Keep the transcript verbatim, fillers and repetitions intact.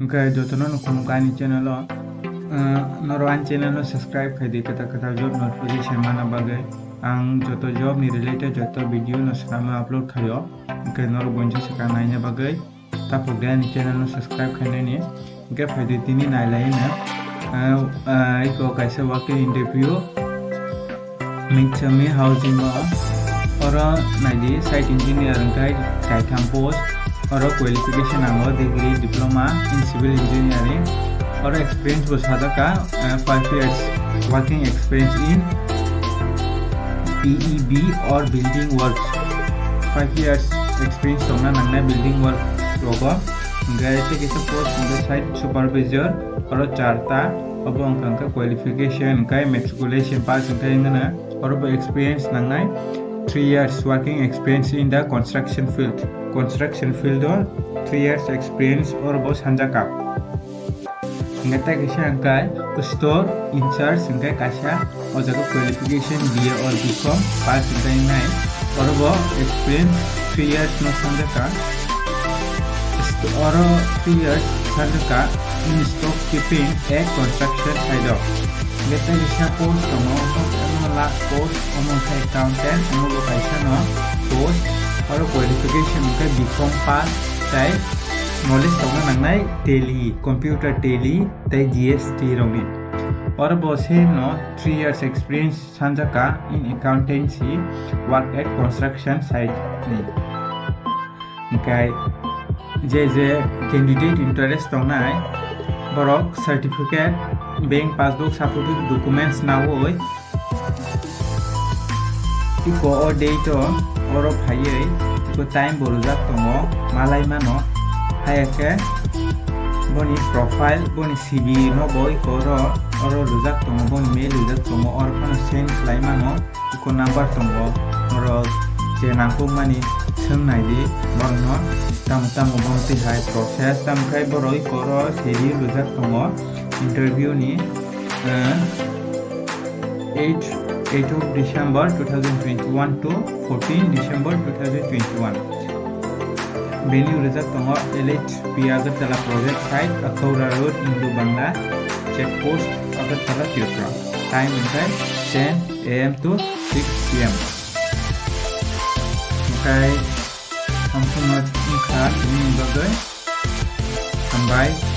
Hwnkhe jotono no khulumkha ani channel o. Ah, norok ani channel no subscribe khai di, kwtal kwtal job notification mana bagwi. Ang joto job ni related joto video no swkang upload khaio. Hwnkhe norok buinsa swkang naina bagwi taphok de ani channel no subscribe khainani. Hwnkhe phai di tini nailai no. Ah, ah, iko kaisa working interview. Michami housing o, oro naidi site engineer hwnkhe kaitham post, oro qualification nango degree diploma in civil engineering, oro experience bo sajak kha, eh, five years working experience in P E B or building works, five years experience tongna nangnai building work rogo, hwnkhe tei kisa post hwnkhe site supervisor, oro charta, obo wngkha hwnkhe qualification hwnkhe matriculation pass hwnkhe wngkha na, oro bo experience nangnai three years working experience in the construction field, construction field o three years experience oro bo sanjak kha. Hwnkhe tei kisa hwnkhe store in charge hwnkhe kaisa o jaga qualification B A or B Com pass hwnkhe wngnai, oro bo experience three years no sanjak kha. Oro three years sanjak kha in stock keeping a construction site o. Hwnkhe tei kisa post tongo, omo last post, omo khe accountant, omo bo kaisa no post, oro qualification hwnkhe B Com pass tei knowledge tongna nangnai Tally, computer Tally tei G S T rokni. Oro bo same no three years experience sanjak kha in accountancy work at construction site ni. Hwnkhe je je candidate interest tongnai borok certificate, bank passbook, supporting documents naui iko o date o oro phaiwi iko time bo rwjak tongo, malai mano. Haya khe boni profile, boni C V no bo iko oro, oro rwjak tongo, boni mail rwjak tongo, oro phano send khlai mano. Iko number tongo, oro je nangkukmani swng nai di borokno, tamo tamo bono twi hai process, tamo khai borok iko oro C V rwjak tongo interview ni, eh, eight, eight of December two thousand twenty-one to fourteen December two thousand twenty-one. Venue rwjak tongo Elite P Agartala Project Site, Akhaura Road, Indo Bangla Check Post, Agartala, Tripura. Time hwnkhe ten A M to six P M. Hwnkhe samsung no wngkha tini bagwi. Hambai.